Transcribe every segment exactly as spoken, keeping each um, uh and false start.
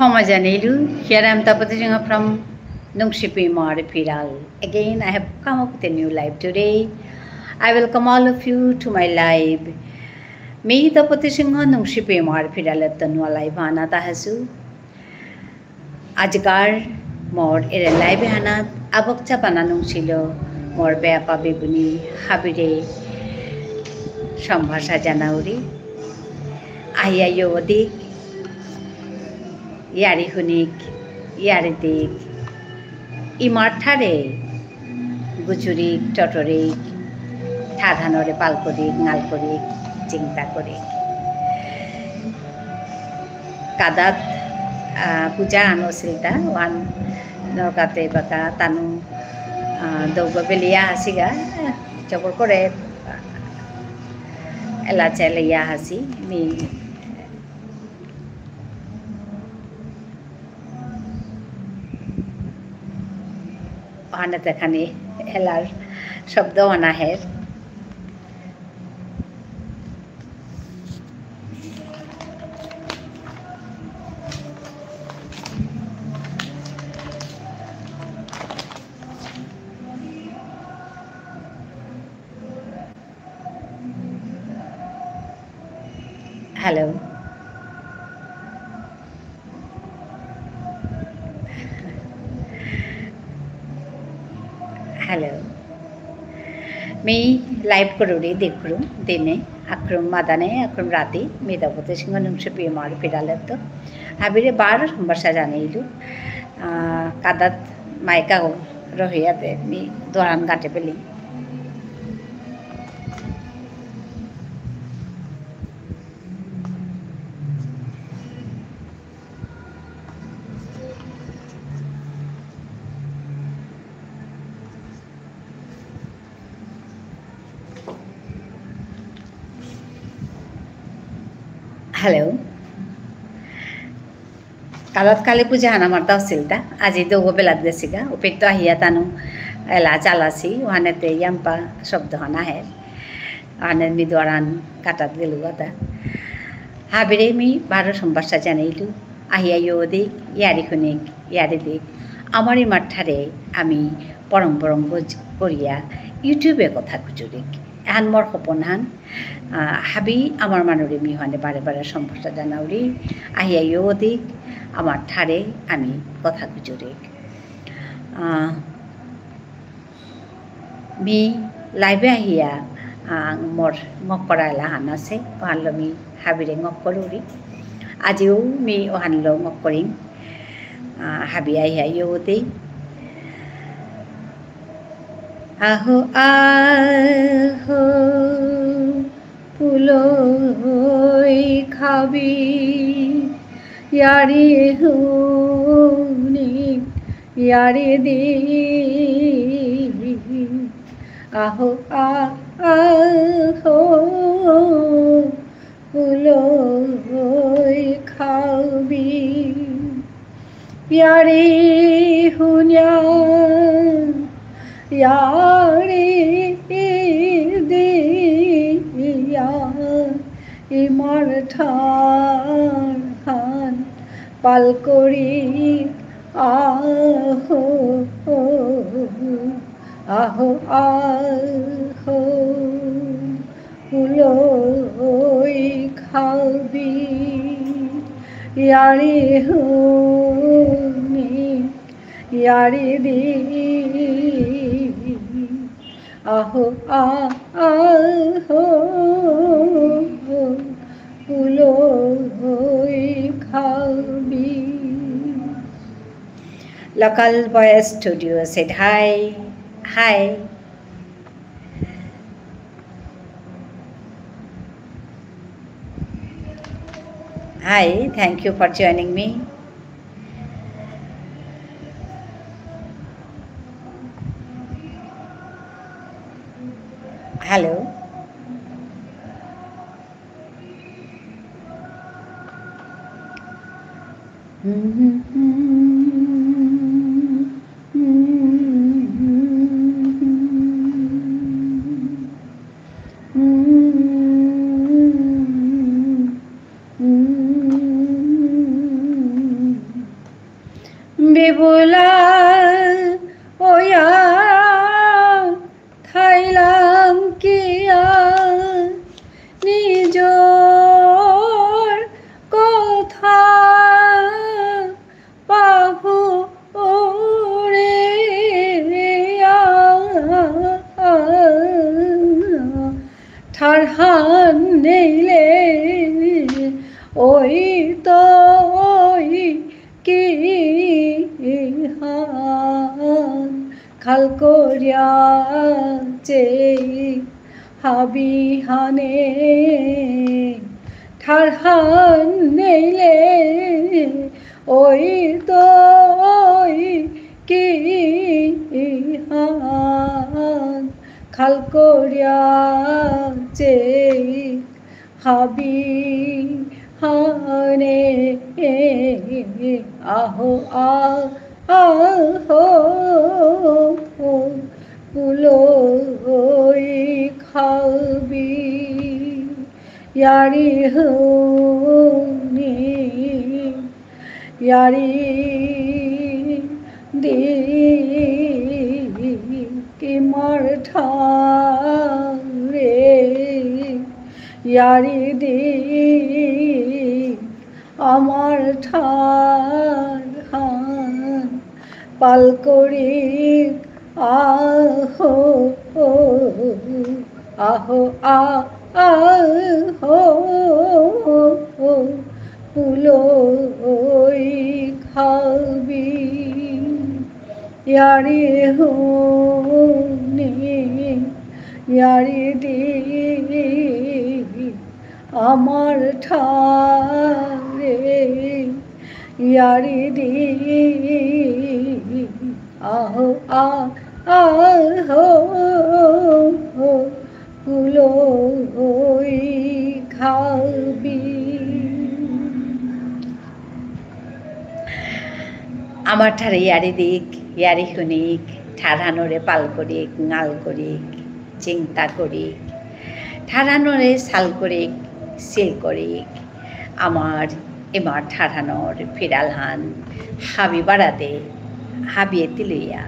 ক্ষমা জানাইলু, here I am Tapati Singha from Nungshipi Imar Phiral. Again, I have come up with a new live today. I welcome all of you to my live. মি তপতি সিংহ নুংশিপি ইমার ফিরালেত্ত নুয়া live আহানাত আহেসু। আজিকার মোর এরে live এহানাত আবক চাপানা নুংসিল মোর বেয়াপা বেবুনি হাবিরে সম্ভাষা জানাউরি। আহিয়া য়ৌদিক, য়ারি হুনিক, য়ারি দিক, ইমার ঠারে গুজুরিক, টটরিক, ঠারহানরে পাল করিক, ঙাল করিক, চিন্তা করিক। কাদাত, আহ, পূজা আনো সিলতা, ওহান নরকাতে বাকা তানু, আহ, দৌগ বেলিয়া হাসিগা, জবর করে, আহ, এলা চেলিয়া হাসি, মি ওহানেতে খানি এলার শব্দ আনা হের। Hello. Hello. মি live করুরি দেখুরু দিনে, আক্রম মাদানে, আক্রম রাতি, মি তপতি সিংহ নুংশিপি ইমার ফিরালেত্ত। হাবিরে বারো সম্ভাষা জানাইলু। আহ, কাদাত মাইকা রহিয়াতে মি দোয়ারান গাটে পেলি। Hello. কালাত কালী পূজা হানা মারতা আসিলতা, আজি দৌগ বেলাত গেছিগা, উপেত্ত আহিয়া তানু এলা চালাসি, ওহানেতে ইয়াম্পা শব্দ হানা হের, ওহানে মি দোয়ারান কাটাত গেলুগাতা। হাবিরে মি বারো সম্ভাষা জানাইলু, আহিয়া য়ৌদিক, য়ারি হুনিক, য়ারি দিক, আমার ইমার ঠারে আমি পরম পরম গজ করিয়া YouTube-এ কথা গুজুরিক। এহান মোর সপন হান, আহ, হাবি আমার মানুরে মি ওহানে বারে বারে সম্ভাষা জানাউরি, আহিয়া য়ৌদিক, আমার ঠারে আমি কথা গুজুরিক। আহ, মি live-এ আহিয়া, আহ, মোর ঙক করা এলা হান আসে, ওহানলো মি হাবিরে ঙক করুরি। আজিও মি ওহানলো ঙক করিং, আহ, হাবি আহিয়া য়ৌদিক। আহো, আহো, পুলই খাবি, য়ারি হুনি, য়ারি দি। আহো, আ-, আহো, পুলই খাবি। য়ারি হুনিয়া, য়ারি দিয়া, ইমার ঠারহান পাল করি আহো, আহো, আহো। পুলই খাবি, য়ারি হুনি, য়ারি দি। আহো, আ-, আহো, পুলই খাবি। Local Voice Studio said hi. Hi. Hi, thank you for joining me. Hello. ঠারহান নেইলে ওই তই কি হান খাল করিয়া চেই হাবিহানে। ঠারহান নেইলে ওই তই কি হান খাল করিয়া চেই হাবিহানে। আহো আ-, আহো পুলই খাবি য়ারি হুনি য়ারি দি ইমার ঠারে য়ারি দি আমার ঠারহান পাল করিক আহো, আহো, আ-, আহো, পুলই খাবি য়ারি হুনি, য়ারি দি আমার ঠারে য়ারি দি আহো আ-, আহো পুলই খাবি। আমার ঠারে য়ারি দিক, য়ারি হুনিক, ঠারহানরে পাল করিক, ঙাল করিক, চিন্তা করিক, ঠারহানরে সাল করিক, সিল করিক। আমার এমার ঠারহানর ফিরালহান হাবি বারাদে, হাবিয়ে তিলইয়া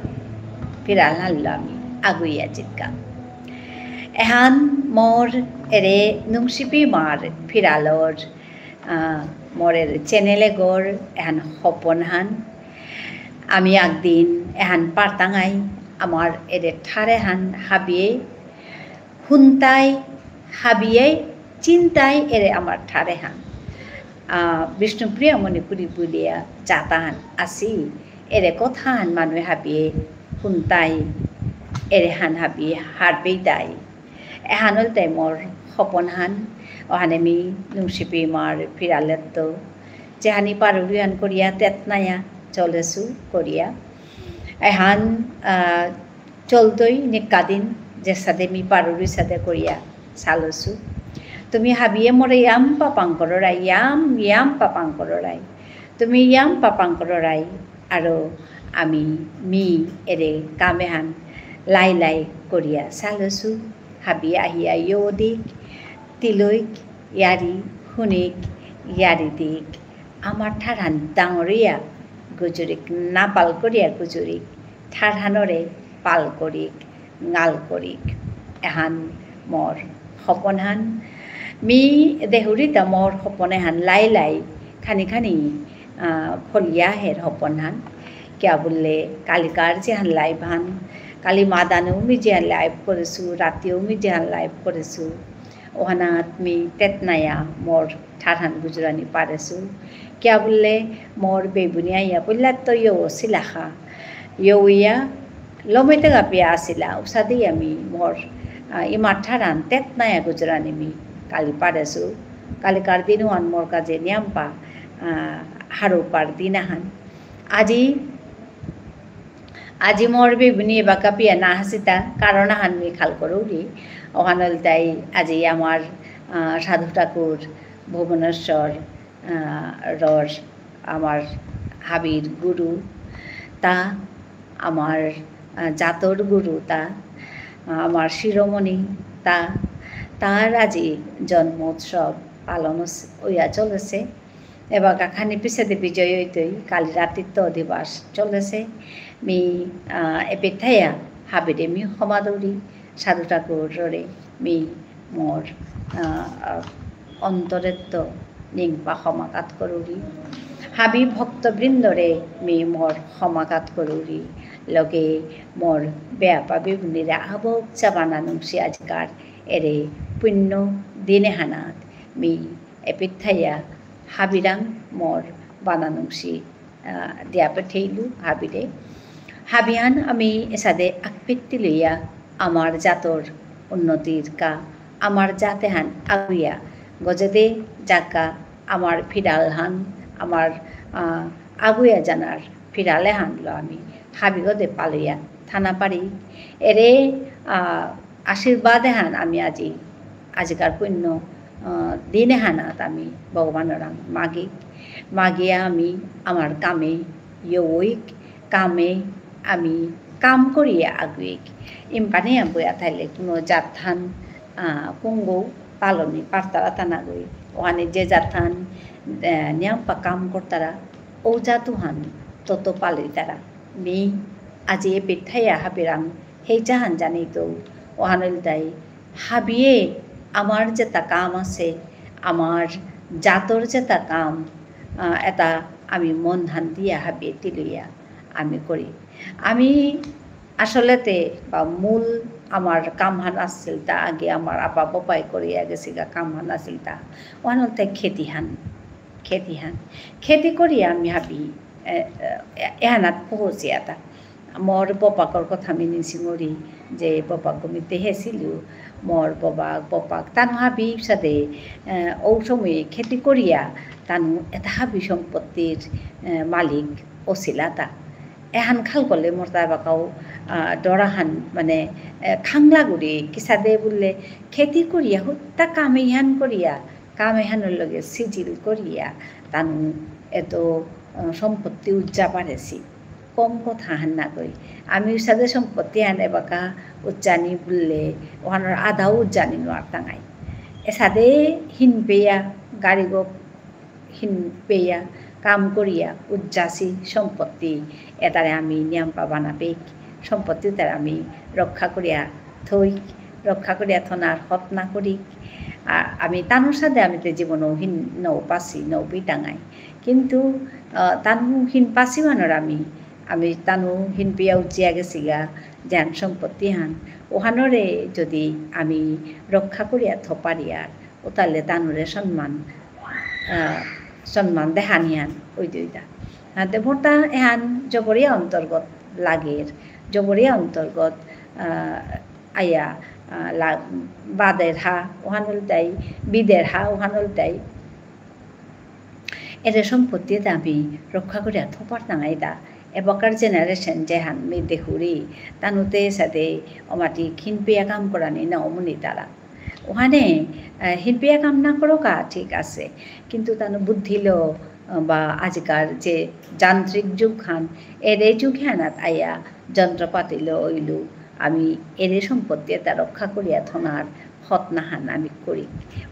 ফিরালহানলো আমি আগুইয়া জিতকা। এহান মোর এরে নুংসিপি মার ফিরালর, আহ, মোর এরে channel এগর এহান হপনহান। আমি একদিন এহান পারতাঙাই, আমার এরে ঠারেহান হাবিয়ে হুনতাই, হাবিয়ে চিনতাই এরে আমার ঠারেহান। আহ, বিষ্ণুপ্রিয়া মণিপুরী বুলিয়া জাতাহান আসি, এরে কথাহান মানুয়ে হাবিয়ে হুনতাই, এরেহান হাবিয়ে হারপেইতাই। এহান ইলতাই মোর হপনহান, অহানে মি নুংসিপি মার ফিরালেত্ত। যেহানি পারুরিহান করিয়া তেতনায়া চলেসু করিয়া। এহান, আহ, চলতই নিকাদিন, যেসাদে মি পারুরি সাদে করিয়া সালসু। তুমি হাবিয়ে মোরে ইয়াম পাপাং কররাই, ইয়াম, ইয়াম পাপাং কররাই। তুমি ইয়াম পাপাং কররাই, আরো আমি মি এরে কামেহান লাই লাই করিয়া সালসু। হাবি আহিয়া য়ৌদিক, তিলইক, য়ারি হুনিক, য়ারি দিক। আমার ঠারহান ডাঙরিয়া গুজুরিক, না পাল করিয়া গুজুরিক, ঠারহানরে পাল করিক, ঙাল করিক। এহান মোর হপনহান। মি দেহুরিতা মোর হপন এহান লাই লাই খানি খানি, আহ, ফলিয়া হের হপনহান। কিয়া বুললে কালিকার যেহান live হান, কালি মাদানেও মি যেহান live করেসু, রাতিও মি যেহান live করেসু, অহানাত মি তেতনায়া মোর ঠারহান গুজরানি পারেসু। কিয়া বুললে মোর বেবুনি আইয়া বুললা তো য়ৌ সিলাখা। য়ৌ ইয়া লমেতে গাপিয়া আসিলা, উসাদি আমি মোর, আহ, ইমার ঠারহান তেতনায়া গুজরানি মি কালি পারেসু। কালিকার দিন ওহান মোর কাজে নিয়াম্পা, আহ, হারৌপার দিন আহান। আজি আজি মোর বেবুনি এবাকা পিয়া না হাসিতা, কারণ আহান মি খাল করুরি। অহান ইলতাই আজি আমার, আহ, সাধু ঠাকুর ভুবনেশ্বর, আহ, রর আমার হাবির গুরু তা, আমার, আহ, জাতর গুরু তা, আহ, আমার শিরোমণি তা, তার আজি জন্মোৎসব পালন হস-, হইয়া চলেছে। এবাকা খানি পিছেদে বিজয় হইতই, কালি রাতিত্ত অধিবাস চলেছে। মি, আহ, এপেথায়া হাবিরে মি হমাদৌরি, সাধু ঠাকুররে মি মোর, আহ, অন্তরেত্ত নিংপা হমাকাত করুরি। হাবি ভক্তবৃন্দরে মি মোর হমাকাত করুরি। লগে মোর বেয়াপা বেবুনিরে আবক চাবানা নুংসি আজিকার এরে পুণ্য দিন এহানাত মি এপিত থাইয়া হাবিরাং মোর বানা নুংসি, আহ, দিয়া পেঠেইলু হাবিরে। হাবিহান আমি এসাদে আকপিত্তি লইয়া আমার জাতর উন্নতির কা, আমার জাত এহান আগুয়া গজেদে যাকা, আমার ফিরাল হান, আমার, আহ, আগুয়া জানার ফিরাল এহানলো আমি হাবিগদে পালইয়া থানা পারি। এরে, আহ, আশীর্বাদ এহান আমি আজি, আজিকার পুণ্য, আহ, দিন এহানাত আমি ভগবানরাং মাগিক। মাগিয়া আমি আমার কামে ইয়ৌইক, কামে আমি কাম করিয়া আগুইক। ইম্পানে আগুয়া থাইলে কোনো জাতহান, আহ, কুঙ্গো পালনি পারতারা তানাগুই। ওহানে যে জাতহান, আহ, নিয়াম্পা কাম করতারা, ও জাতুহান তত পালিতারা। মি আজি এপিত থাইয়া হাবিরাং হেইচাহান জানিতৌ, ওহানল তাই হাবিয়ে আমার যেতা কাম আছে, আমার জাতর যেতা কাম, আহ, এতা আমি মন ধান দিয়া হাবিয়ে তিলইয়া আমি করি। আমি আসলেতে বা মূল আমার কামহান আছিল তা আগে আমার আপা বপাই করিয়া গেছিগা কামহান আছিল তা, ওহানল তাই খেতিহান। খেতিহান। খেতি করিয়া আমি হাবি, এ, এ, এহানাত পৌঁছিয়াতা। মোর বপাকর কথা মি নিংসিঙরি যে বপাক মি দেহেসিলু, মোর ববাক, বপাক, তানু হাবি সাদে, এ, ঔ সময়ে খেতি করিয়া তানু এতা হাবি সম্পত্তির, এ, মালিক অসিলাতা। এহান খাল করলে মোর তা বাকাও, আ, ডরাহান, মানে, এ, খাংলা গুড়ি, কিসাদে বুললে খেতি করিয়া, হুত্তা কামে ইহান করিয়া, কাম এহানর লগে সিজিল করিয়া তানু এত, আহ, সম্পত্তি উজ্জা পারেসি। কম কথা হান না কই। আমি উসাদে সম্পত্তি হান এবাকা উজ্জানি বুললে, ওহানর আধাও উজ্জানি নোয়ারতাঙাই। এসাদে হিনপেয়া, গারিগো হিনপেয়া, কাম করিয়া উজ্জাসি সম্পত্তি, এতারে আমি নিয়াম্পা বানাপেক, সম্পত্তি তারে আমি রক্ষা করিয়া থইক, রক্ষা করিয়া থনার হতনা করিক। আ-, আমি তানুর সাদে আমি তে জীবনও হিন নৌ পাসি, নৌ পিতাঙাই। কিন্তু, আ, তানু হিন পাসি মানর আমি, আমি তানু হিন পিয়া উচিয়া গেছিগা, যেহান সম্পত্তি হান, ওহানরে যদি আমি রক্ষা করিয়া থপারিয়ার, ওতালে তানুরে সম্মান, আ, সম্মান দেহানিহান ওই দুইটা। আ, তে মোরতা এহান জবরিয়া অন্তর্গত লাগের, জবরিয়া অন্তর্গত, আ, আয়া, আ, লা-, বাদের হা, ওহানল তাই, বিদের হা, ওহানল তাই। এরে সম্পত্তি এতা আমি রক্ষা করিয়া থপারতাঙাইতা। এবাকার generation যেহান মি দেহুরি, তানুতে সাদে অমাটি খিনপিয়া কাম করানি না অমনি তারা। ওহানে, আহ, হিনপিয়া কাম না করকা, ঠিক আছে। কিন্তু তানু বুদ্ধিলো, আহ, বা আজিকার যে যান্ত্রিক যুগহান, এরে যুগহানাত আয়া যন্ত্রপাতিলো অইলু, আমি এরে সম্পত্তি এতা রক্ষা করিয়া থনার হতনাহান আমি করি।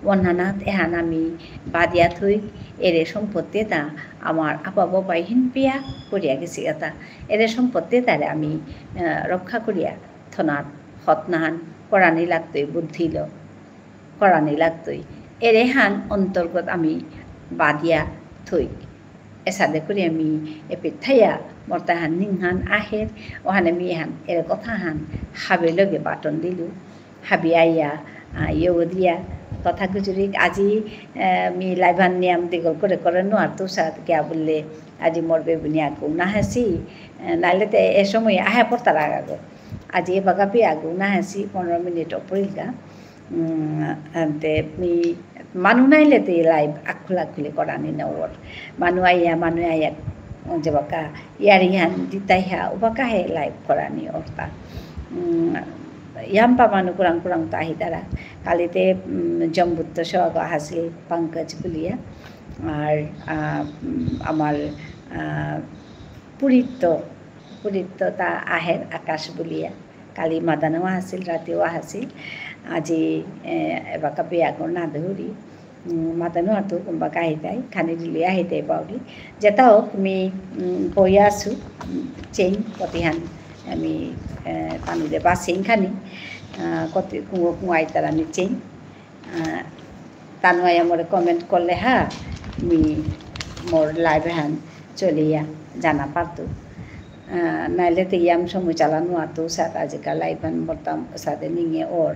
ওহানাত এহান আমি বাদিয়া থই, এরে সম্পত্তি এতা আমার আপা বাবাই হিনপিয়া করিয়া গেছি এতা। এরে সম্পত্তি এতারে আমি, আহ, রক্ষা করিয়া থনার হতনাহান করানি লাগতই, বুদ্ধিলো করানি লাগতই। এরেহান অন্তর্গত আমি বাদিয়া থই। এসাদে করি আমি এপিত থাইয়া মোরতাহান নিংহান আহের, ওহানে মি এহান এরে কথাহান হাবি লগে বাটন দিলু। হাবি আইয়া, আহ, ইয়ে দিয়া কথা গুজুরিক। আজি, আহ, মি live হান নিয়াম দীঘল করে করে নোয়ার তো সাথ গিয়া বুললে আজি মোর বেবুনি আগু না হাসি, আহ, নাইলে তে এ সময় আহে পড়তারা আগো। আজি এবাকা পি আগু না হাসি, পনেরো মিনিট অপরিলগা। উম, আনতে মি মানু নাইলে তে live আকুলা আকুলি করানি না ওর। মানু আইয়া, মানু আইয়া, যেবাকা ইয়ারি হান দিতাই হা, ওবাকা হে live করানি ওরতা। উম, ইয়াম্পা মানু কুরাং কুরাং তা আহিতারা। কালিতে, উম, জম্বুত্ত সভাগ হাসিল পঙ্কজ বুলিয়া। আর, আহ, উম, আমার, আহ, পুরীত্ত, পুরীত্ত তা আহের আকাশ বুলিয়া। কালি মাদানো আছিল, রাতিও আছিল। আজি, এ, এবাকা বিয়াগর না দেহুরি। উম, মাদানো আতো কুম্বা কাহিতাই, খানি দিলে আহিতাই পাউরি। যেটা হোক, মি, উম, বইয়া আছু, উম, চেইন, কতিহান, আমি, এ, পানুরে বা চেইন খানি, আহ, কতি কুঙো কুঙো আইতারা আমি চেইন। আহ, তানু আয়া মোরে comment করলে হা, মি মোর live হান চলিয়া জানা পারতু। আহ, নাইলে তে ইয়াম সময় চালানো আতো সাথ আজিকার live হান বলতাম সাথে নিঙে ওর।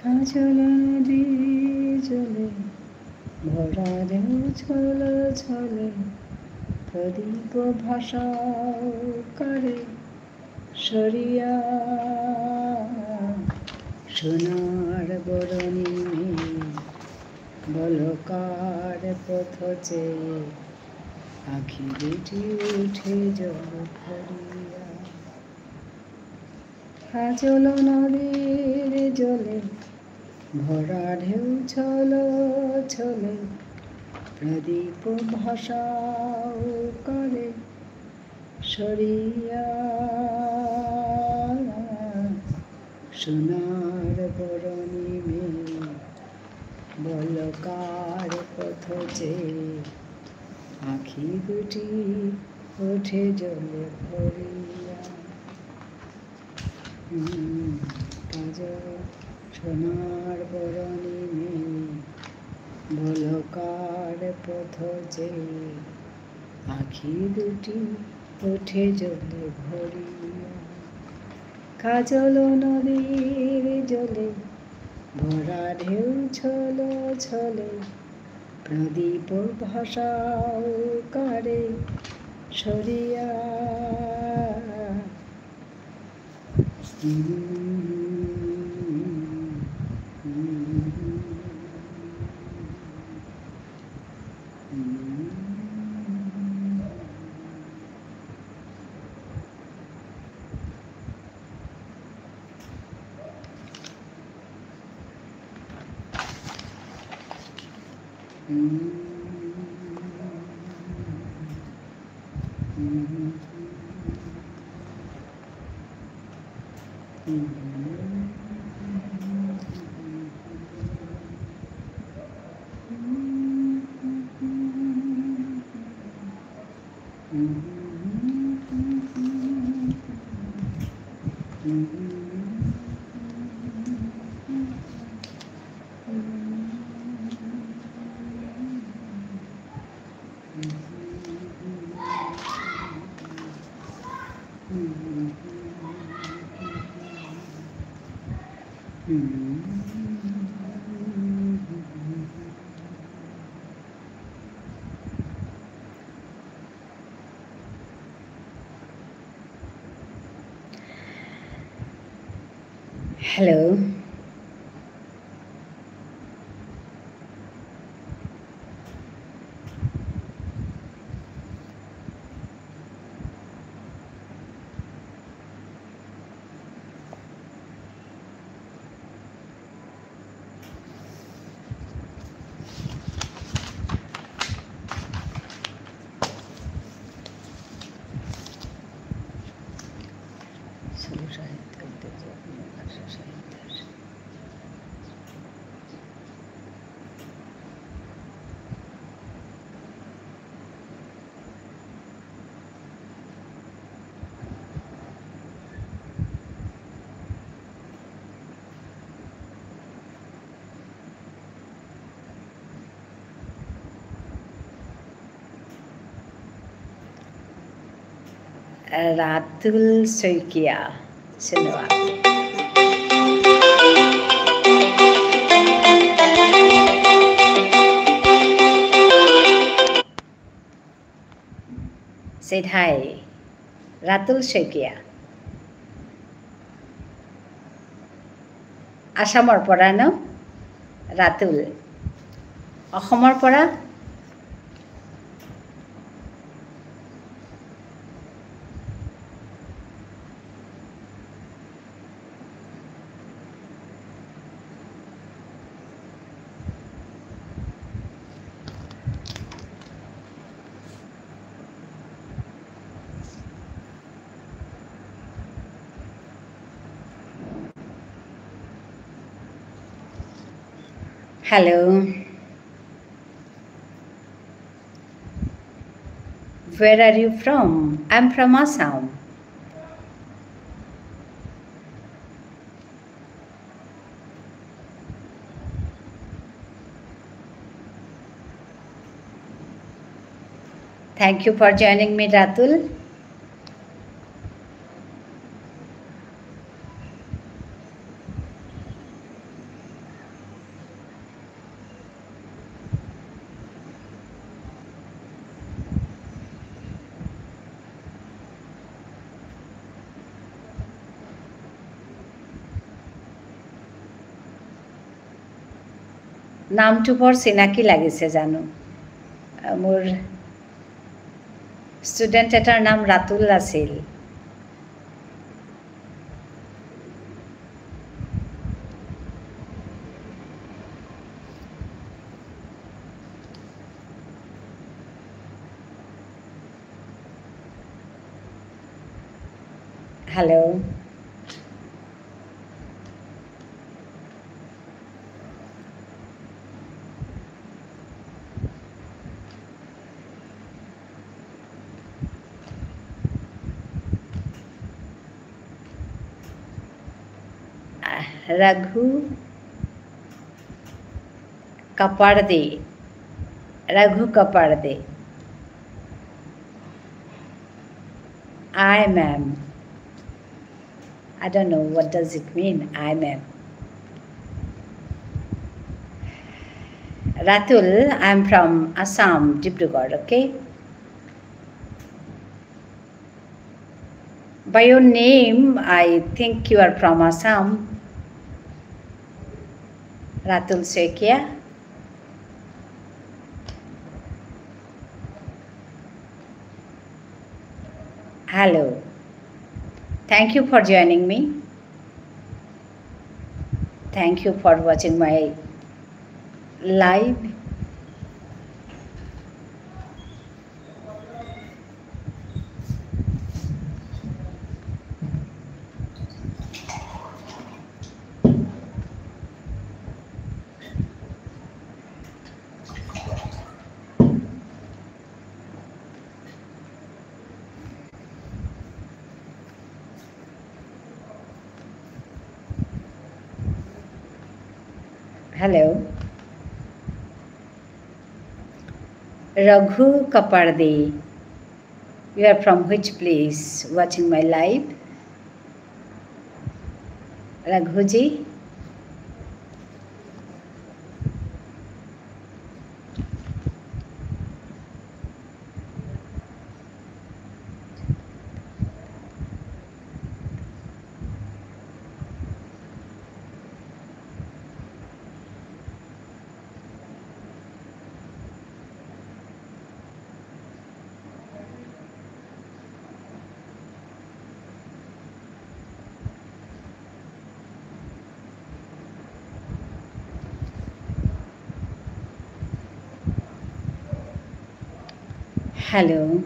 কাজল নদীর জলে ভরা ঢেউ ছল ছলে, প্রদীপ ভাসাও করে সরিয়া। সোনার বরণী মেয়ে বলকার পথ চেয়ে আঁখি দুটি উঠে জল ভরিয়া। কাজল নদীর জলে ভরা ঢেউ ছল ছলে, প্রদীপ ভাসাও করে সরিয়া। সোনার বরণী মেয়ে বলকার পথ চেয়ে আঁখি দুটি উঠে জলে ভরিয়া। হুম, কাজল সোনার বরণী মেয়ে বলকার পথ চেয়ে আঁখি দুটি উঠে জলে ভরিয়া। কাজল নদীর জলে ভরা ঢেউ ছল ছলে, প্রদীপ ভাসাও করে সরিয়া। Hello. রাতুল শইকীয়া, ধন্যবাদ। Say hi, রাতুল শইকীয়া। আসামর পরা ন? রাতুল। অসমর পরা? Hello. Where are you from? I'm from Assam. Thank you for joining me, Ratul. নামটো বৰ চিনাকি লাগিছে জানো। আহ, মোৰ ষ্টুডেণ্ট এটাৰ নাম ৰাতুল আছিল। Hello. আহ, রাঘু কাপাড়দে, রাঘু কাপাড়দে। Aye, ma'am. I don't know what does it mean, aye, ma'am. Ratul, I'm from Assam, Dibrugarh, okay? By your name, I think you are from Assam. Ratul Saikia. Hello. Thank you for joining me. Thank you for watching my live. Hello. Raghu Kaparde. You are from which place? Watching my live? Raghuji? Hello.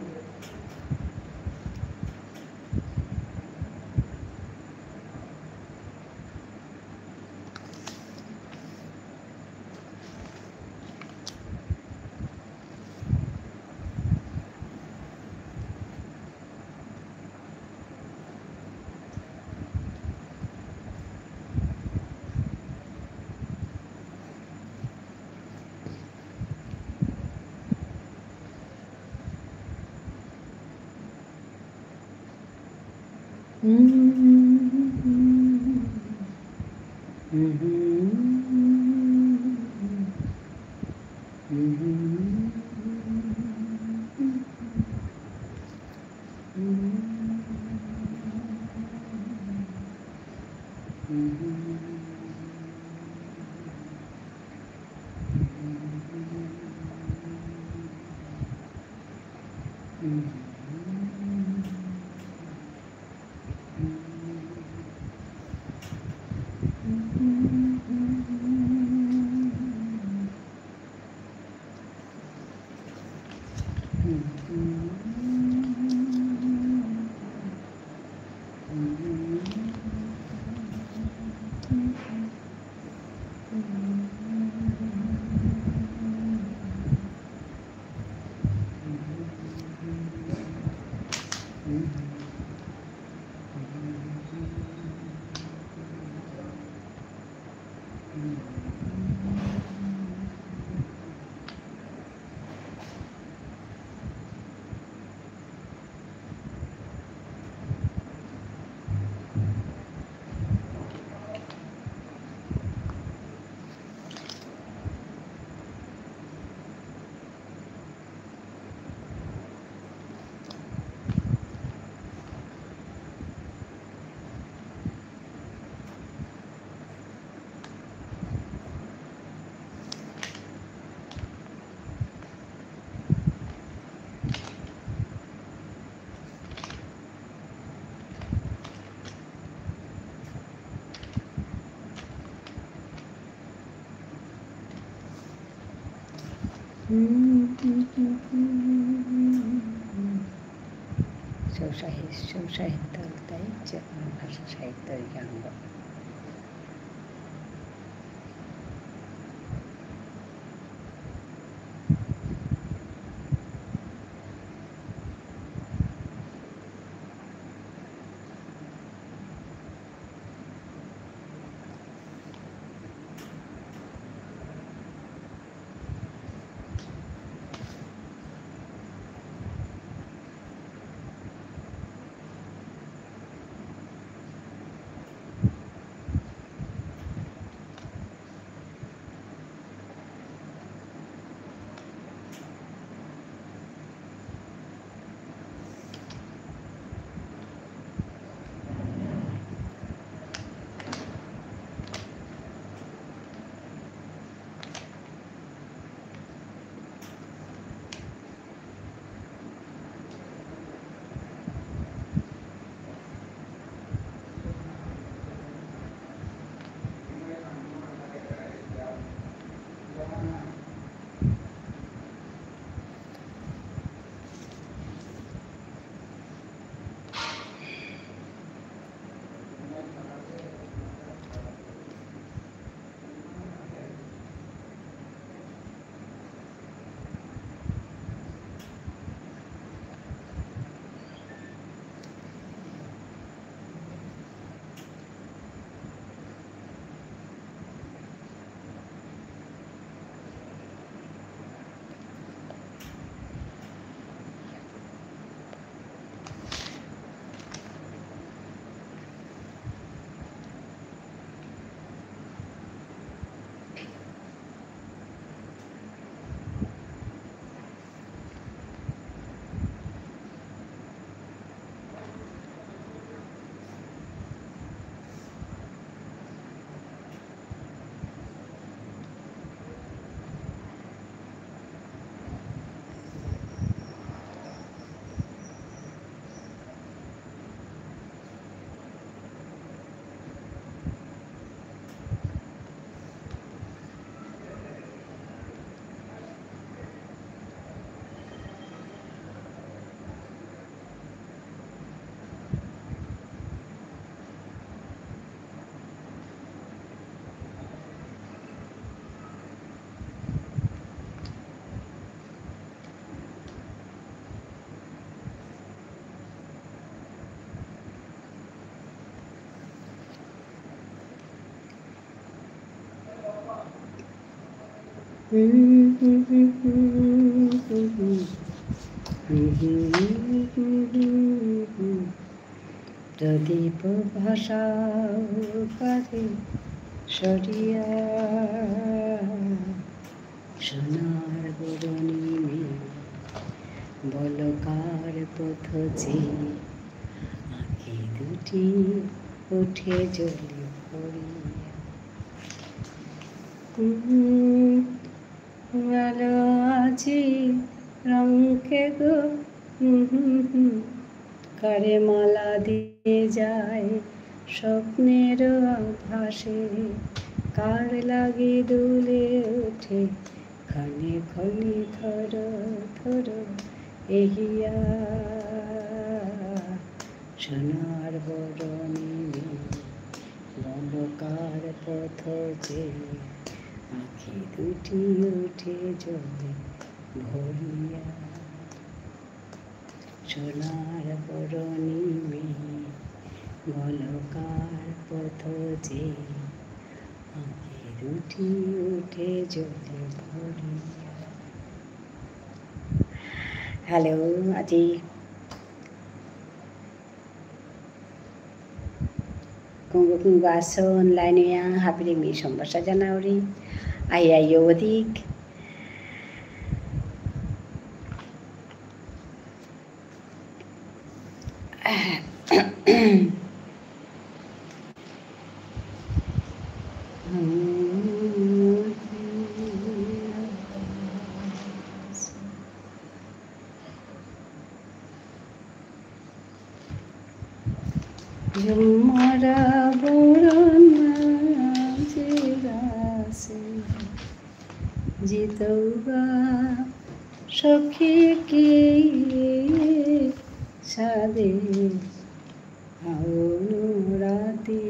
সৌ সাহি-, সৌ সাহিত্য তাই যে আমার ভাষা সাহিত্য জ্ঞান। প্রদীপ ভাষাও কারে সরিয়া, সোনার বরণী মে বলকার পথ চেয়ে, আঁখি দুটি উঠে জলে ভরিয়া। হুম, আলো আজি রঙকে গো, হুম, হুম, হুম। কারে মালা দিয়ে যায় স্বপ্নের আভাসে, কার লাগি দুলে উঠে ক্ষণে ক্ষণে থর থর এহিয়া। সোনার বরণী মে বলকার পথ চেয়ে, আঁখি দুটি উঠে জলে ভরিয়া। সোনার বরণী মে বলকার পথ চেয়ে, আঁখি উঠে যদি ভরিয়া। Hello, আজি কুঙগ কুঙগ আসো online এ, হাবিরে মি সম্ভাষা জানাউরি। আই আই অধিক। ঝুমরা বরনা জিরাসে, জিতৌগা সখী কি সাদে, হাওনু রাতি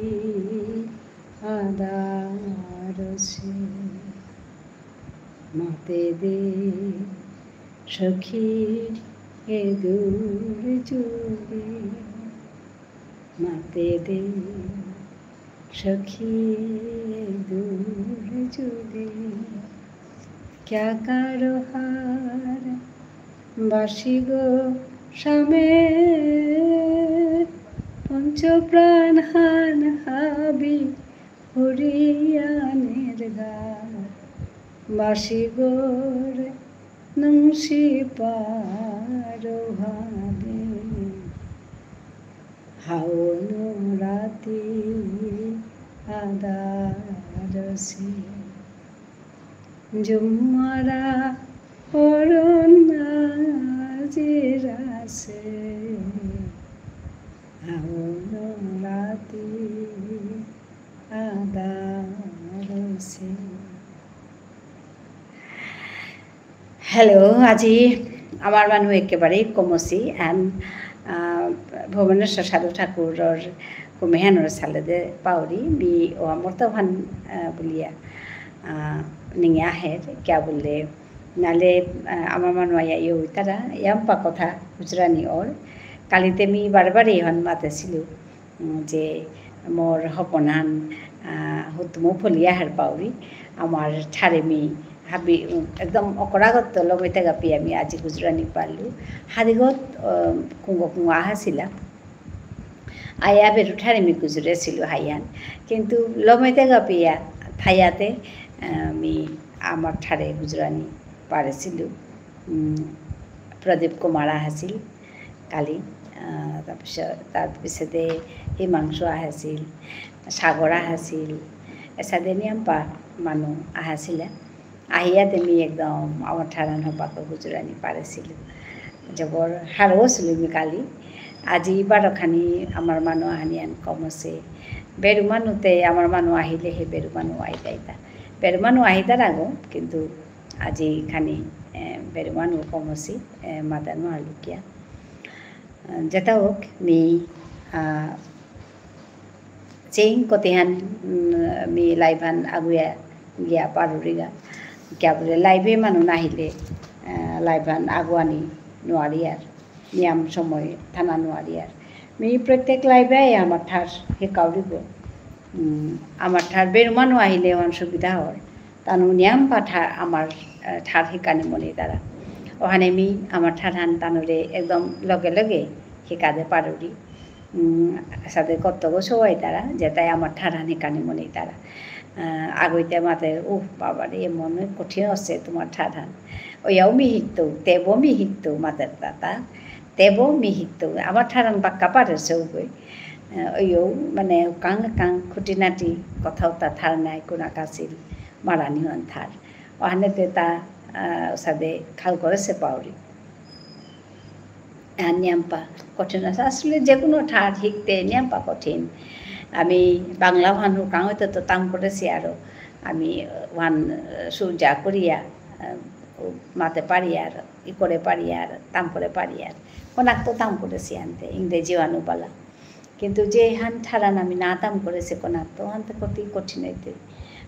আদারসে। মাতে দে সখী এ দূর যুগে, মাতে দে সখী এ দূর যুগে। ক্যা কারো হার বাসি গো শ্যামে, পঞ্চ প্রাণ হান হাবি হরিয়ানের গা, বাসি গোর নুংসি পারো হাবে। হাওনু রাতি আদারসে, ঝুমরা অরুণা জিরাসে, হাওনু রাতি আদারসে। Hello, আজি আমার মানু একেবারেই কমসি, and, আহ, ভুবনেশ্বর সাধু ঠাকুরর কুমেহানর সালেদে পাউরি, মি ও আমার তো ভান, আহ, বুলিয়া, আহ, নিঙে আহের, কিয়া বুললে, নালে, আহ, আমার মানু আয়া ইয়ো ইতারা, ইয়াম্পা কথা গুজরানি অর, কালিতে মি বারবার এহান মাতেসিলু, উম, যে মোর হপনান, আহ, হুতুমু ফলিয়া হার পাউরি, আমার ঠারে মি হাবি, উম, একদম অকরাগত লমেতে গাপি আমি আজি গুজরানি পারলু। হাদিগত, আহ, কুঙগ কুঙগ আহাসিলা। আয়া বেরু ঠারে মি গুজরেসিলু হাইয়ান। কিন্তু লমেতে গাপিয়া থায়াতে, আহ, মি আমার ঠারে গুজরানি পারেসিলু। উম, প্রদীপ কুমার আহাসিল কালি, আহ, তারপিছত, তার পিছেদে হিমাংশু আহাসিল, সাগর আহাসিল, এসাদে নিয়াম্পা মানু আহাসিলা। আহিয়াতে মি একদম আমার ঠারহান হপাকে গুজরানি পারেসিলু। জবর হারৌ অসিলু মি কালি। আজি বারো খানি আমার মানু আহানিহান কমসে। বেরু মানুতে আমার মানু আহিলে হে বেরু মানু আইতাইতা। বেরু মানু আহিতার আগো, কিন্তু আজি খানি, এ, বেরু মানু কমসি, এ, মাতা নুয়ারলু কিয়া। আহ, যেতা হোক, মি, আহ, চেইং কতিহান, উম, মি live হান আগুয়া গিয়া পারুরিগা। কিয়া বুলে live এ মানু নাহিলে, আহ, live হান আগুয়ানি নুয়ারিয়ার। নিয়াম সময় থানা নুয়ারিয়ার। মি প্রত্যেক live এ আমার ঠার হিকাউরিগো। উম, আমার ঠার বেরু মানু আহিলে অহান সুবিধা অর। তানু নিয়াম পা ঠার আমার, আহ, ঠার হিকানি মনেইতারা। অহানে মি আমার ঠারহান তানুরে একদম লগে লগে হিকাদে পারুরি। উম, সাদে কতগো সৌ আইতারা, যেতাই আমার ঠারহান হিকানি মনেইতারা। আহ, আগইতে মাতে, "উহ, বাবারে, এ মনে কঠিন আসে তোমার ঠারহান।" ওয়াও মি হিকতৌ, তেবো মি হিকতৌ, মাতের তাতা। তেবো মি হিকতৌ, আমার ঠারহান বাক্কা পারেসে উগই। আহ, ওয়াও, মানে, কাং কাং খুঁটিনাটি কথাও তা ঠার নাই, কোনা কাসিল, মারানি অহান ঠার। অহানেতে তা, আহ, সাদে খাল করেসে পাউরি। আহ, নিয়াম্পা কঠিন আসে। আসলে যে কোনো ঠার হিকতে নিয়াম্পা কঠিন। আমি বাংলা ভানু কাঙতে তো তাম করেসি আরো। আমি, আহ, ওয়ান, আহ, সুজা করিয়া, আহ, মাতে পারি আর, ই করে পারি আর, তাম করে পারি আর। কোনাক তো তাম করেসি আনতে, ইংরেজি ওয়ানু বালা। কিন্তু যেহান ঠারহান আমি না তাম করেসি কোনাক তো, অহানতে কতি কঠিন অইতে।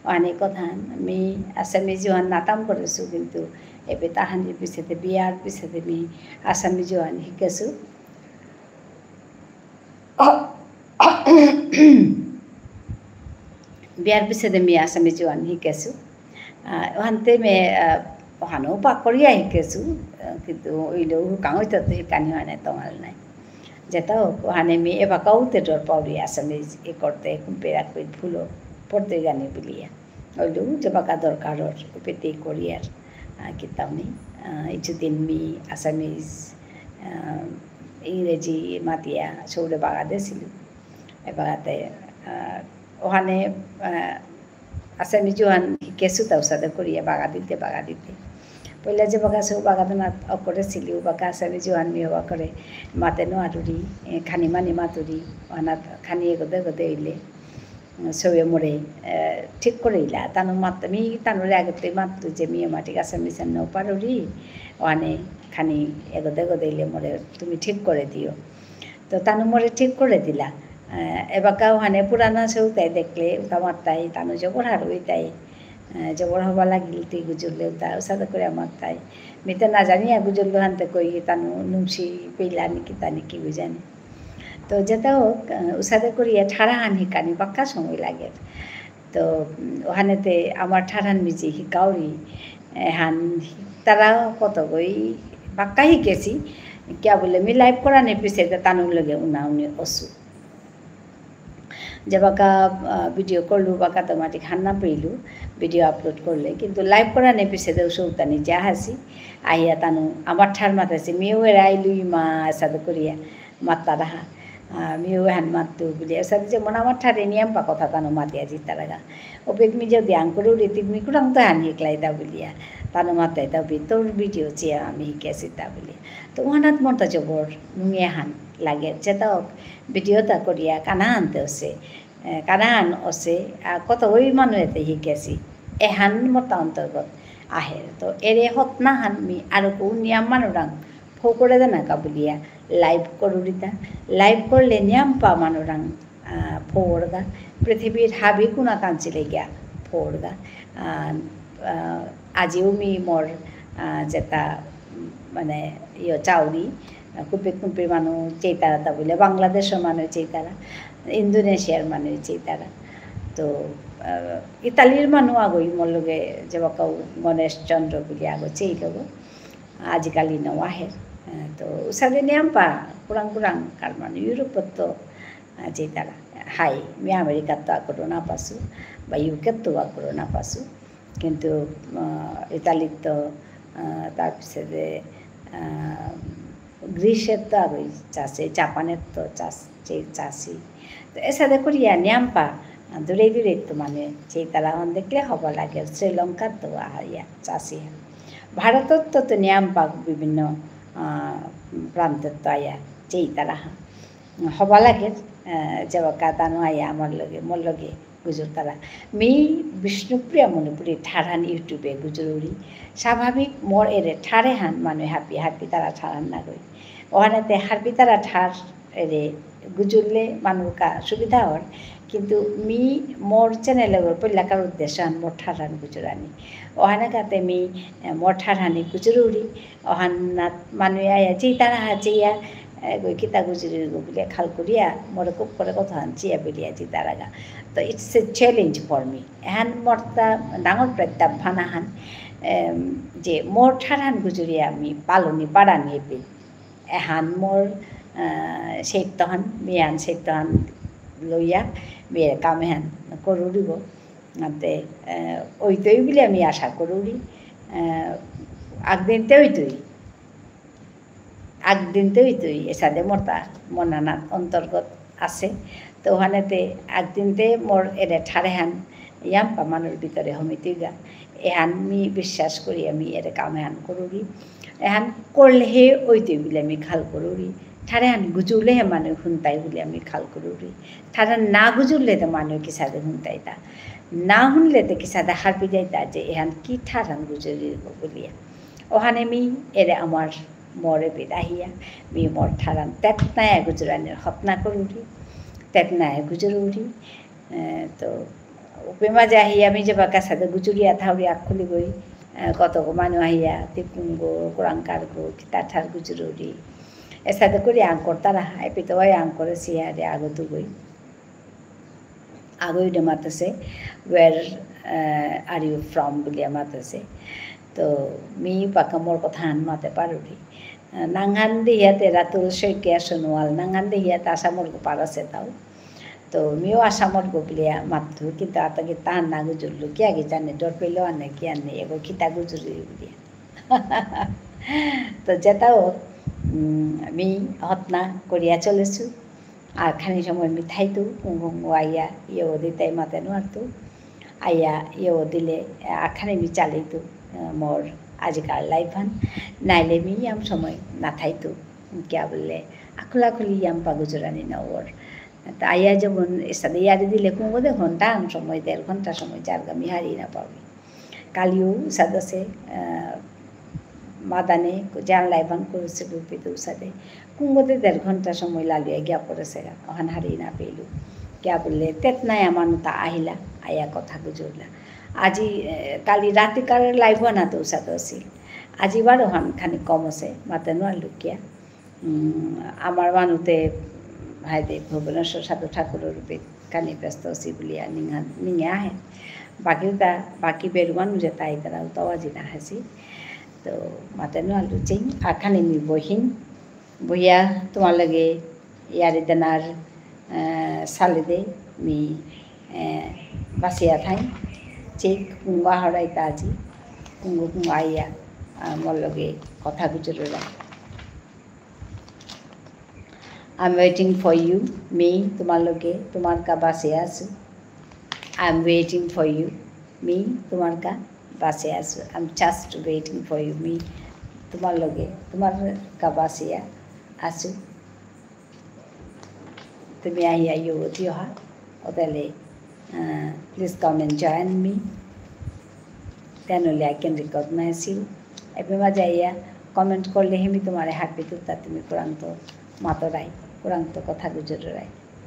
অহানে কথাহান, আমি আসামিজ ওহান না তাম করেসু, কিন্তু এবে তাহানির পিছেতে, বিয়ার পিছেতে মি আসামিজ ওহান হিকেসু। বিয়ার পিছেদে মি আসামিজ ওহান হিকেসু। আহ, ওহানতে মি, আহ, ওহানো পাকরিয়া হিকেসু, আহ, কিন্তু ওইলেও হুকাং ওইতা তো হিকানি ওহানে তঙাল নাই। যেতা হোক, ওহানে মি এবাকাও তে ডর পাউরি আসামিজ এ করতে, কুম্পেরা কই ফুলো, পড়তে গানি বুলিয়া। ওইলেও যেবাকা দরকার ওর, উপেতে করিয়ার, আহ, কিতাও নেই। আহ, ইচুদিন মি আসামিজ, আহ, ইংরেজি মাতিয়া সৌরে বাগা দেসিলু। এবাগাতে, আহ, ওহানে, আহ, আসামিজ ওহান হিকেসু তা উসাদে করিয়া বাগা দিতে, বাগা দিতে। পইলা যেবাকা সৌ বাগা দেনা অকরেসিলু, বাকা আসামিজ ওহান মি হবা করে মাতে নোয়ারুরি, এ, খানি মানি মাতুরি, ওহানাত খানি এগোদে এগোদে হইলে, উম, সৌয়ে মোরে, এ, ঠিক করে ইলা। তানু মাত, মি তানুরে আগেতে মাতলু যে মি আমার ঠিক আসামিজ ন পারুরি, ওহানে খানি এগোদে এগোদে হইলে মোরে তুমি ঠিক করে দিও। তো তানু মোরে ঠিক করে দিলা। আহ, এবাকা ওহানে পুরানা সৌতাই দেখলে, উতা মাত্তাই, তানু জবর হারৌ ইতাই। আহ, জবর হবা লাগিল তি গুজুরলে উতা, উসাদে করে মাত্তাই। মিতে না জানিয়া গুজুরলু হানতে কই, তানু নুংসি পেইলা নি কিতা নি কি বুঝানি। তো যেতা হোক, আহ, উসাদে করিয়া ঠারহান হিকানি বাক্কা সময় লাগে। তো, উম, ওহানেতে আমার ঠারহান মিজি হিকাউরি, এহান তারা কত গই বাক্কা হিকেসি, কিয়া বুলে মি live করানি পিছেদে তানুর লগে উনা উনি অসু। যেবাকা, আহ, video করলু বাকা তো মাটি খান্না পেইলু, video upload করলে, কিন্তু live করানি পিছেদে উসৌতানি যা হাসি, আহিয়া তানু আমার ঠার মাতাসি, মিউ এরা আইলু ইমা সাদে করিয়া, মাত্তারাহা। আহ, মিউ এহান মাত্তু বুলিয়া। সাথে যেমন আমার ঠারে নিয়ামপা কথা তানু মাতিয়া জিতারাগা। ওপেক মি যদি আঙকরুরি তি মি কুরাং তো হানি একলাইতা বুলিয়া। তানু মাতাইতা বি তোর video চেয়া আমি হিকেসিতা বুলিয়া। তো ওহানাত মনটা জবর নুঙে হান লাগে। যেতা হোক video তা করিয়া কানা আনতে অসে। এ, কানা আন অসে, আ, কত ওই মানু এতে হিকেসি। এহান মতা অন্তর্গত আহের। তো এরে হতনা হান মি আরো কৌ নিয়াম মানুরাং ফো করে দেনা কা বুলিয়া live করুরিতা। Live করলে নিয়ামপা মানুরাং, আহ, ফোরগা। পৃথিবীর হাবি কুনা কাঞ্চিলে গিয়া ফোরগা। আহ, আহ, আজিও মি মোর, আহ, যেতা, উম, মানে, ইয়ো চাউরি, আহ, কুম্পি কুম্পি মানু চেইতারা তা বুলে, বাংলাদেশর মানু চেইতারা, ইন্দোনেশিয়ার মানু চেইতারা। তো, আহ, ইতালির মানু আগই মোর লগে যেবাকাউ গণেশ চন্দ্র বুলে আগো চেইলগো। আজিকালি নাও আহের। আহ, তো উসাদে নিয়ামপা, কুরাং কুরাং, কারণ ইউরোপত তো, আহ, যেতারা, হাই, মি আমেরিকাত তো আকরো না পাসু, বা ইউকেত তো আকরো না পাসু। কিন্তু, আহ, ইতালিত তো, আহ, তার পিছেদে, আহ, গ্রিসেত তো আগই চাষে, জাপানেত তো চাষ, চে-, চাষি। তো এসাদে করিয়া নিয়ামপা, আহ, দূরে দূরে তো মানে, যেতারা অন দেখলে হবা লাগে, শ্রীলঙ্কাত তো আয়া চাষি। ভারতত তো, তো নিয়ামপা বিভিন্ন, আহ, প্রান্তত তো আয়া, যেতারা হা। হবা লাগে, আহ, যেবাকা তানু আয়া আমার লগে, মোর লগে গুজরতারা। মি বিষ্ণুপ্রিয়া মণিপুরী ঠারহান YouTube-এ গুজরুরি। স্বাভাবিক মোর এরে ঠারেহান মানু হারপি, হারপিতারা ঠারহান নাগই। ওহানেতে হারপিতারা ঠার এরে গুজরলে মানুর কা সুবিধা অর। কিন্তু মি মোর channel-এ পইলাকার উদ্দেশ্যহান মোর ঠারহান গুজরানি। ওহানে কাতে মি, এ, মোর ঠারহানি গুজরুরি। ওহানাত মানু আয়া, যেতারা হা চেয়া, এ, গই কিতা গুজরিগো বুলিয়া খাল করিয়া, মোরে খুব করে কথাহান চেয়া বুলিয়া যেতারাগা। তো it's a challenge for me। এহান মোরতা ডাঙর প্রত্যাহ্বান আহান, এম, যে মোর ঠারহান গুজরিয়া মি পালনি পারানি এপি। এহান মোর, আহ, সেইতহান, মি এহান সেইতহান লইয়া, মি এরে কাম এহান করুরিব। আতে, আহ, ওইতই বুলিয়া মি আশা করুরি। আহ, আগদিনতে ওইতই। আগদিনতে ওইতই, এসাদে মোরতা মনানাত অন্তর্গত আছে। তো ওহানেতে আগদিনতে মোর এরে ঠারেহান ইয়াম্পা মানুর ভিতরে হমিতইগা। এহান মি বিশ্বাস করি আমি এরে কাম এহান করুরি। এহান করলেহে ওইতই বুলে আমি খাল করুরি। ঠারেহান গুজুরলেহে মানু হুনতাই বুলে আমি খাল করুরি। ঠারেহান না গুজুরলে তো মানু কিসাদে হুনতাইতা। না হুনলে তো কিসাদে হারপি যাইতা যে এহান কি ঠারহান গুজুরিব বুলিয়া। ওহানে মি এরে আমার মোরে বিদাহিয়া, মি মোর ঠারহান তেতনায়া গুজুরানির হতনা করুরি, তেতনায়া গুজুরুরি। এ, তো, উপে মাঝে আহিয়া মি যেবাকা সাদে গুজুরিয়া থাউরি আখুলি গই, এ, কতগো মানু আহিয়া, তিকুঙগো, কুরাংকারগো, কিতা ঠার গুজুরুরি। এসাদে করি আঙকরতারা, এপেইত ওই আঙকরেসিহারে আগত গই। আগইডে মাতেসে, "Where, আহ, are you from?" বুলিয়া মাতেসে। তো মি পাকা মোর কথাহান মাতে পারুরি। আহ, নাঙহান দেহিয়াতে রাতুল শইকীয়া সোনোয়াল, নাঙহান দেহিয়াতে আসামর গো পারাসে তাও। তো মিও আসামর গো বুলিয়া মাততু, কিন্তু আতাকে তাহান না গুজুরলু, কিয়া কি জানে, ডর পেইল আনে কি আনে, এগো কিতা গুজুরি বুলিয়া। তো যেতাও, উম, মি হতনা করিয়া চলেসু। আর খানি সময় মি থাইতু, কুঙগ কুঙগ আইয়া, ইয়ে দিতাই মাতে নুয়ারতু। আইয়া, ইয়ে দিলে, আর খানি মি চালিতু, আহ, মোর আজিকার live হান। নাইলে মি ইয়াম সময় না থাইতু। কিয়া বুললে, আকুলা আকুলি ইয়াম পা গুজুরানি না অর। তা আইয়া যেমন এসাদে ইয়ারি দিলে কুঙগ দে ঘন্টা আন সময়, দেড় ঘন্টা সময়, যারগা মি হারি না পাবি। কালিও উসাদে আসে, আহ, মাদানে, যান live হান করেসে রূপে তো উসাদে। কুঙগ দে দেড় ঘন্টা সময় লালিয়া গিয়া পড়েসেগা, অহান হারি না পেলু। কিয়া বুললে, তেত নাই আমানুতা আহিলা, আয়া কথা গুজুরলা। আজি, আহ, কালি রাতিকার live হানাত উসাদে আসিল। আজি বারো হান খানি কম আসে, মাতে নুয়ারলু কিয়া। উম, আমার মানুতে হায়দে ভুবনেশ্বর সাধু ঠাকুরর রূপে কানি ব্যস্ত আছি বুলিয়া নিঙা-, নিঙে আহে। বাকি তা, বাকি বেরু মানু যেতা আইতারা উতাও আজি না আহেসি। তো মাতে নুয়ারলু চেইং, আখানি মি বহিন, বহিয়া তোমার লগে ইয়ারি দেনার, আহ, সালে দে মি, আহ, বাসিয়া থাই। চেইং কুঙগ হরাইতা আজি, কুঙগ কুঙগ আইয়া, আহ, মোর লগে কথা গুজুররা। I'm waiting for you, me তোমার লগে, তোমার কা বাসে আসু। I'm waiting for you, me তোমার কা বাসে আসু। I'm just waiting for you, me তোমার লগে, তোমার কা বাসে আসু। তুমি আহিয়া ইয়ো দিও হা, ওতালে, আহ, please come and join me। Then only I can recognize you। এপে মাঝে আইয়া comment করলে হে মি তোমারে হারপিতু, তা তুমি কুরাংত মাতরাই, কুরাংত কথা গুজরাই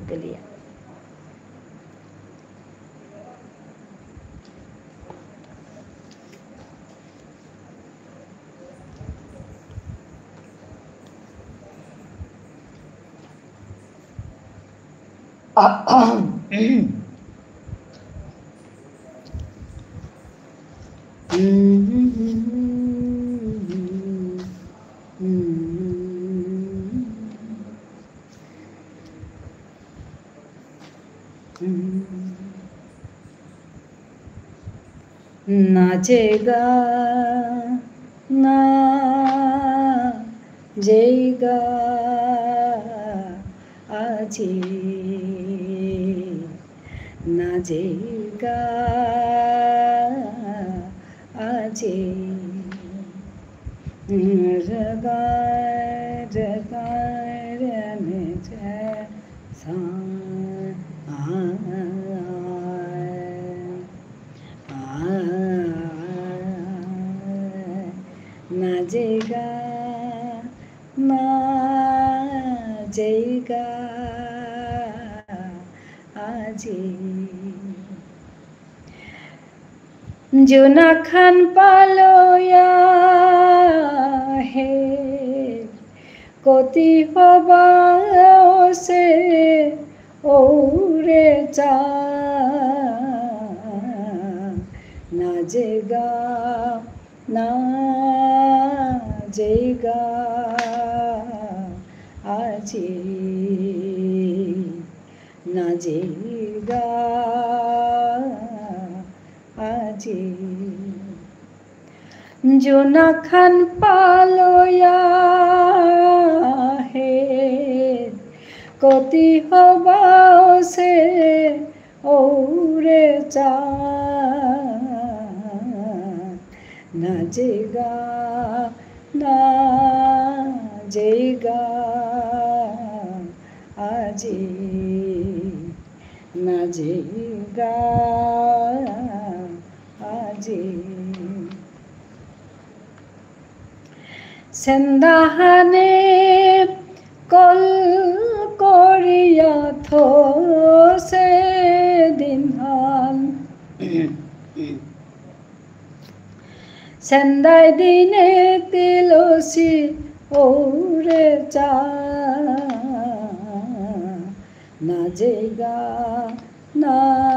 বুলিয়া। না যেগা, না যেগা আজি, না যেগা আজি। না যেগা, না যেগা আজি। জুনাখান পালয়া হে, কতি হবা অসে ঔরে চা। না যেগা, না যেগা আজি। না যেগা আজি। জুনাখান পালয়া হে, কতি হবা অসে ঔরে চা। না যেগা, না যেগা আজি, না যেগা আজি। সেন্দাহানে কল করিয়া থসে দিনহান। সেন্দাই দিনে তিলসি ঔরে চা। না যেগা, না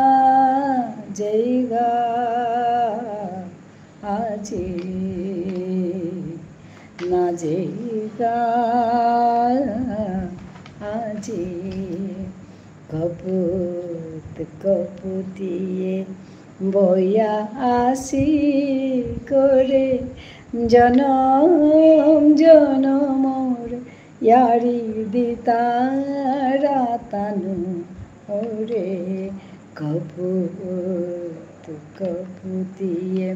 আজি কপুত কপুতিয়ে বয়া আসি করে, জনম জনমর য়ারি দিতারা তানু ওরে। কপুত কপুতিয়ে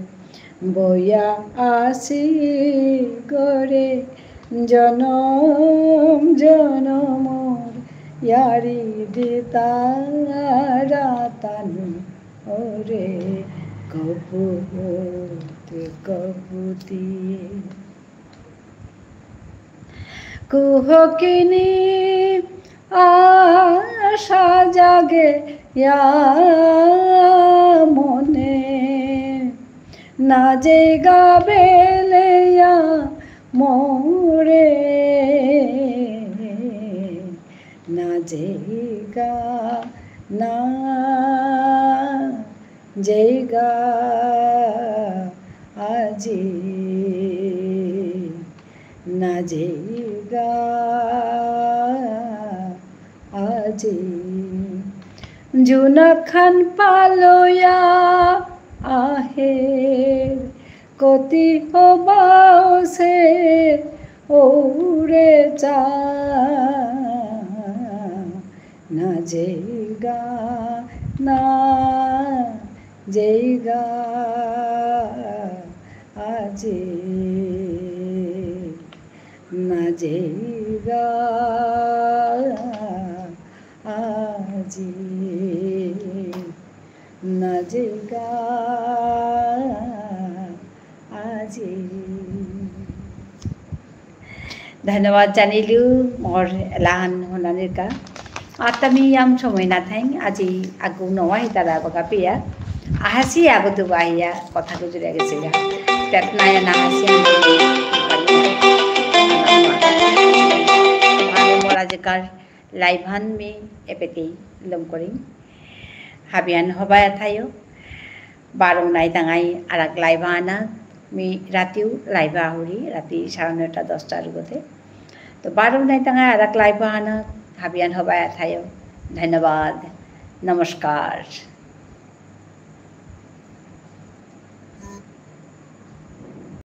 বয়া আসি করে, জনম জনমর য়ারি দিতারা তানু ওরে। কপুত কপুতিয়ে। কুহকিনী আশা জাগে ইয়া মনে, না যেগা বেলেয়া মোরে, না যেগা, না যেগা আজি, না যেগা আজি। জুনাখান পালয়া আহে, কতি হবাও সে ওরে চা। না যেগা, না যেগা আজি, না যেগা আজি, না যেগা আজি। ধন্যবাদ জানিলু মোর এলাহান হুনানির কা। আত্তা মি ইয়াম সময় না থাইং, আজি আগু নওয়া হিতারা বগা পিয়া। আহাসি আগু দুবা হিয়া কথা গুজরে গেসিগা। তেতনায়া না হাসি আমি মোর আজিকার live হান মি এপেতেই লম করিং। হাবিয়ান হবায়া থায়ো। বারো নাই তাঙাই আরাক live আনা, মি রাতিও live আহুরি, রাতি সাড়ে নয়টা দশটার গতে। তো বারো নাই তাঙাই আরাক live আনা, হাবিয়ান হবায়া থায়ো। ধন্যবাদ। নমস্কার।